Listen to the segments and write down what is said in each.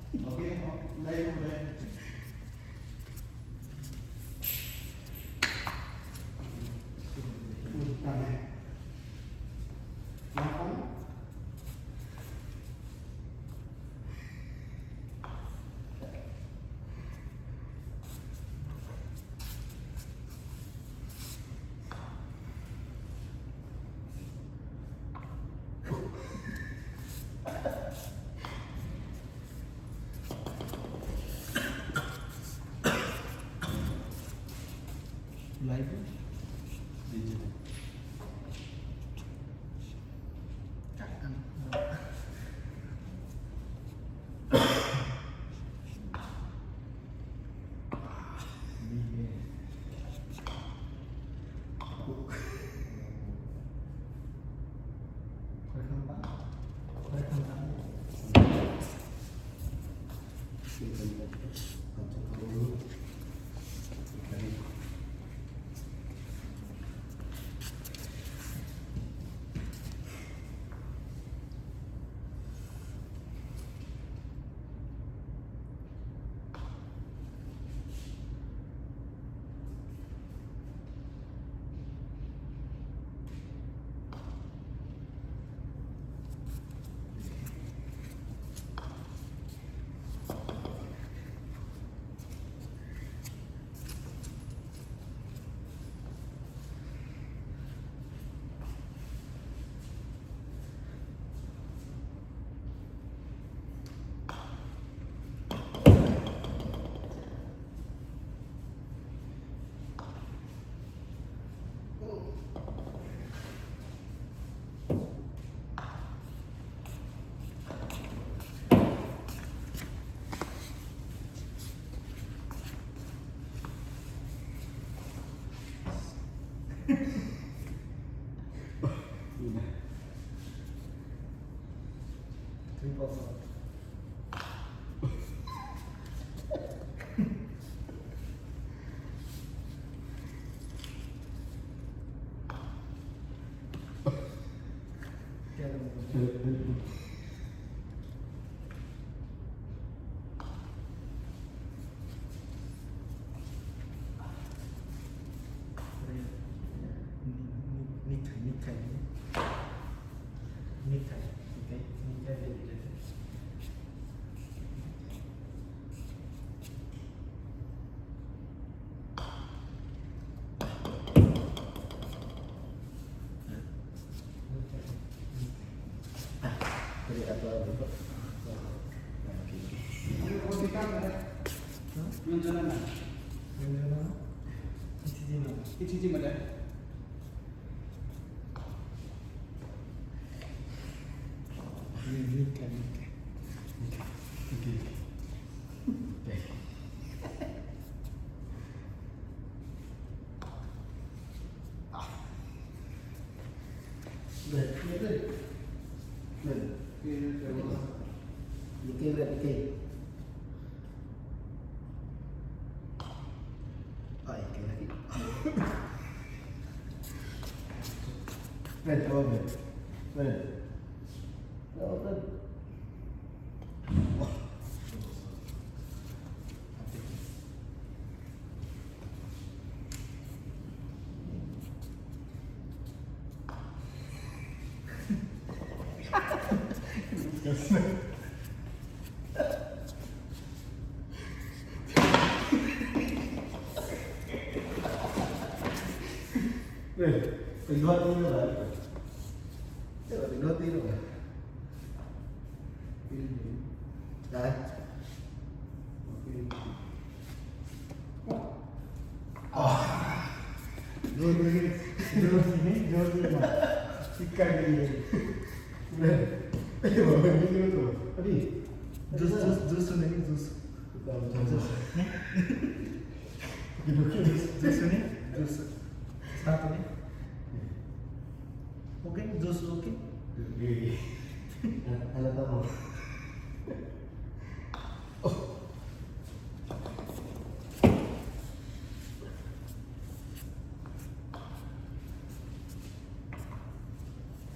Okay, layo mo rin. Tama. Lapang. Live? Digital. Triple salt. Nikkei, Nikkei, Nikkei, Nikkei, Nikkei. Dali ato ang dito. Okay. Yun na. Ichichi mo din. Nikkei, Nikkei. Okay. Okay. Ben, ben. Ben. Nikay ba, nikay? Ay, kay lagi. Ben, tawa Ben. Ben. Tawa Ben. Oh. Ben, tigduha tiro ba? Diba, tigduha tiro ba? Ha? Ah. Ben, ay, ba, hindi ko to. Abi. Juice, juice, juice nih, juice. Juice. Juice nih, juice. Satu nih. Oke, juice oke. Okay. Halata mo. Oh.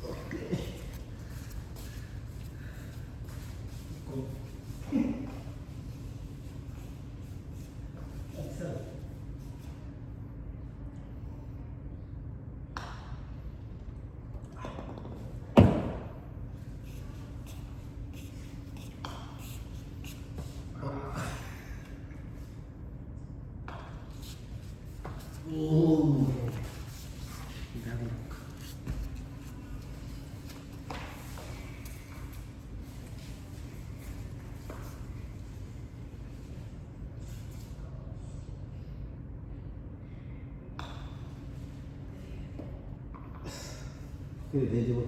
Okay. Oh. Gagawin. Okay, 大丈夫。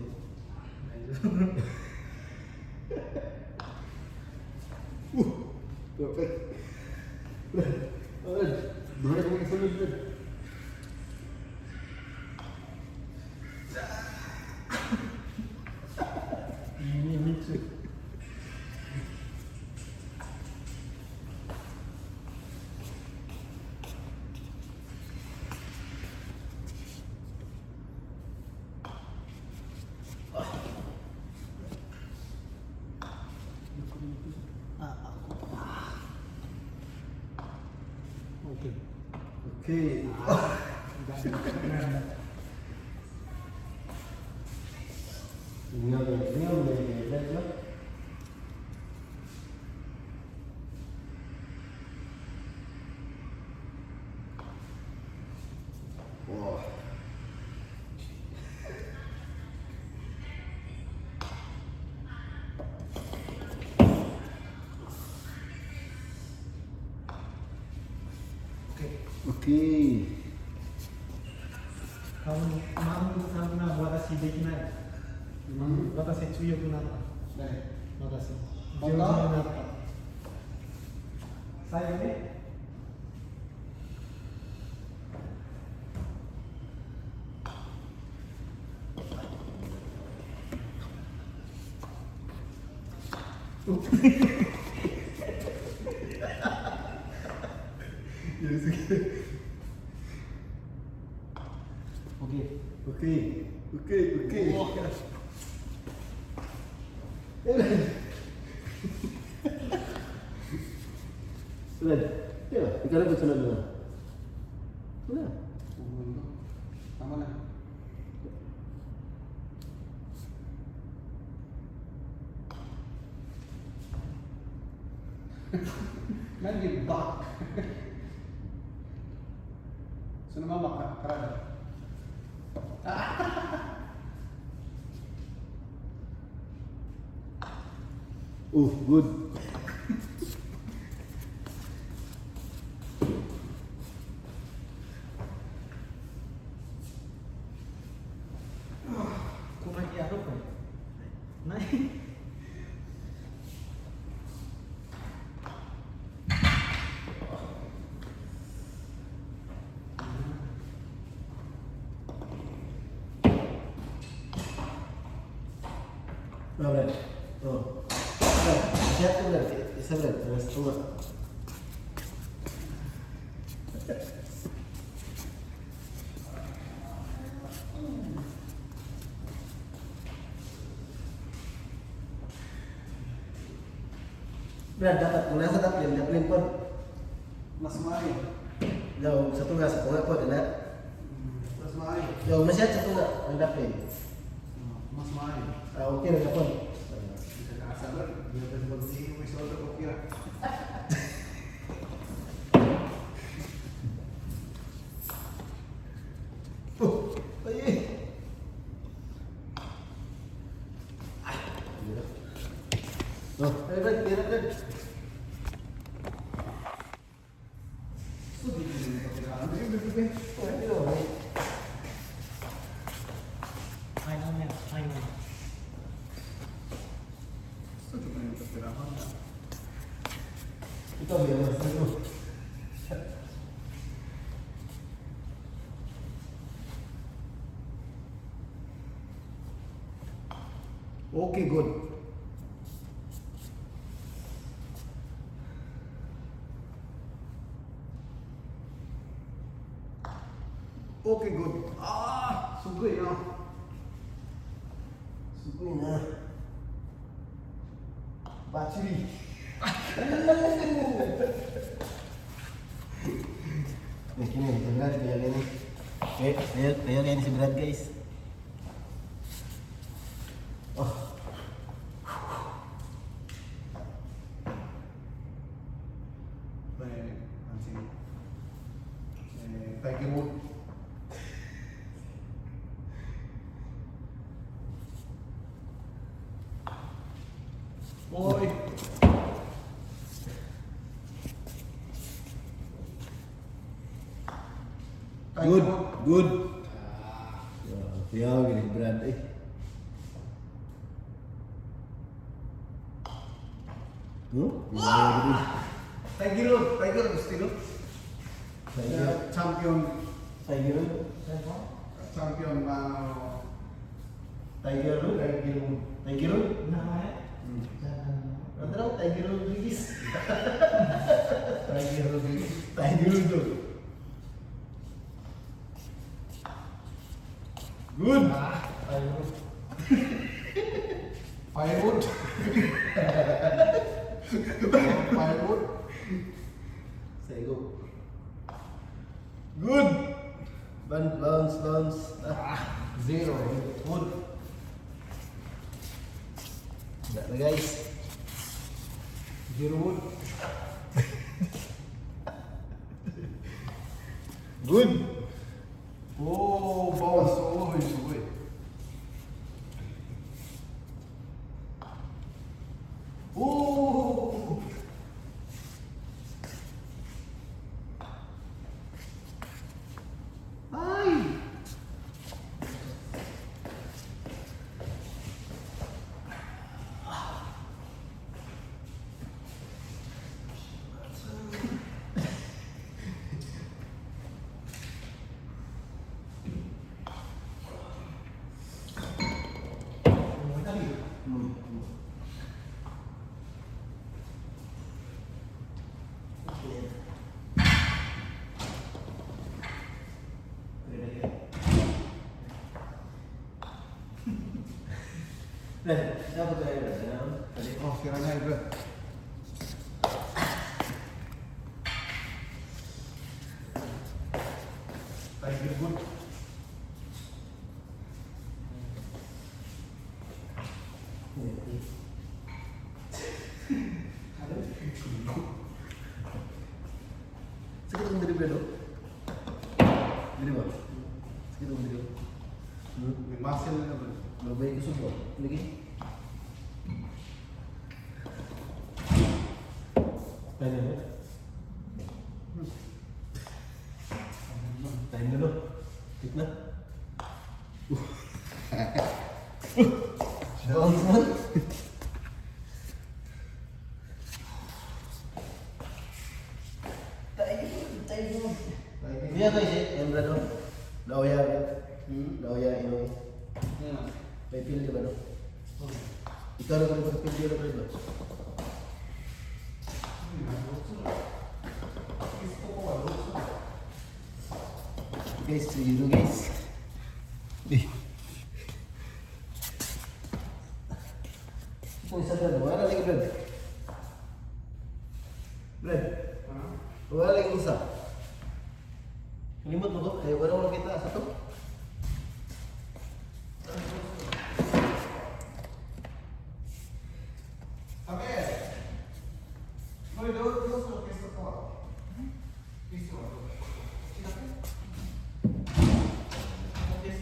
Perfect. Brad, duha na kong isulod, Brad. Me too. Okay. Okay. Ingaw ingaw Brad, no? Wow. Okay. Okay. 多分満足さんな私できない。私強くなった。 Dahil. 私。本当上手になった。最後ね。 Okay. Okay. Okay, okay. Brad, di ba? Ikaw na ba sunod mo? Wala. Umundo. Tama na. Nandito back. So namama ka, karada. Oh, good. このやろうかない。 Oh, Brad. Oh. Brad, siap ko, Brad. Isa, Brad. Alas tunga. Brad, dapat kung nasa taplin, taplin po. Mas maayo. Daw, sa tunga po, na. Mas maayo. Daw, masyad sa tunga, ang taplin. Mas maayo. Ah, okay na po. Asa ba? Hindi ba magsihin mo isoldo ko kira? Oh, ay. Ah, oh, ay, Brad, tira, Brad. So, di ko rin pagkiraan. Oh, ano, ay. ファイナルね、ファイナル。 So, di ko rin pagkiraan. Ito, may mas ano. Okay, good. Okay, good. Ah! Sugoy na. Sugoy na. Battery. May kini, si Brad, kaya gani. Kaya, kaya, kaya gani si Brad, guys. Oh. May, ang sige. Eh, Tiger Wood. Oy! Tiger Good. Wood. Good. Yeah, gini Brad eh. Huh? Grabe. Tiger Wood. Tiger Wood. Still. Tiger. Champion. Tiger Wood. Champion. Tiger Wood. Tiger Wood. Tiger Wood. Ano raw? Tiger Rodriguez. Tiger Rodriguez. Tiger Wood. Good. Firewood. Firewood. Firewood. Say go. Good. Ban, bounce, bounce. Ah. Zero. Wood. Wala na, guys. Zero wood. Good. Oh, bounce. Oh, sugoy. Oh! Ay! Brad, dapat tayo, Brad. Ano? Oh, sira na bro. Tiger Wood. Sakit akong diri, Brad, oh. Diri ba? Sakit akong diri, oh. May muscle na bro. Babay ko subo. Lagi. Time na ba? Time na, no? Tik na. Bounce man. Tayo, tayo. Hindi na tayo siya. Yan, Brad, oh. Lauya, Brad. Lauya, inoy. May pil di ba, no? Ikaw na kung pil di ba, Brad, ba? Guys, zero, guys. Eh. Ito isa, Brad. Wala lagi, Brad. Brad. Wala lagi isa. Limot mo to. Eh, wala mo kita sa to. A ver. No, yo no sé lo que esto acaba. Listo. Guys,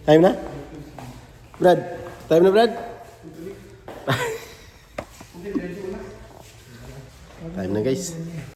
time na? Brad, time na, Brad? Time na, guys.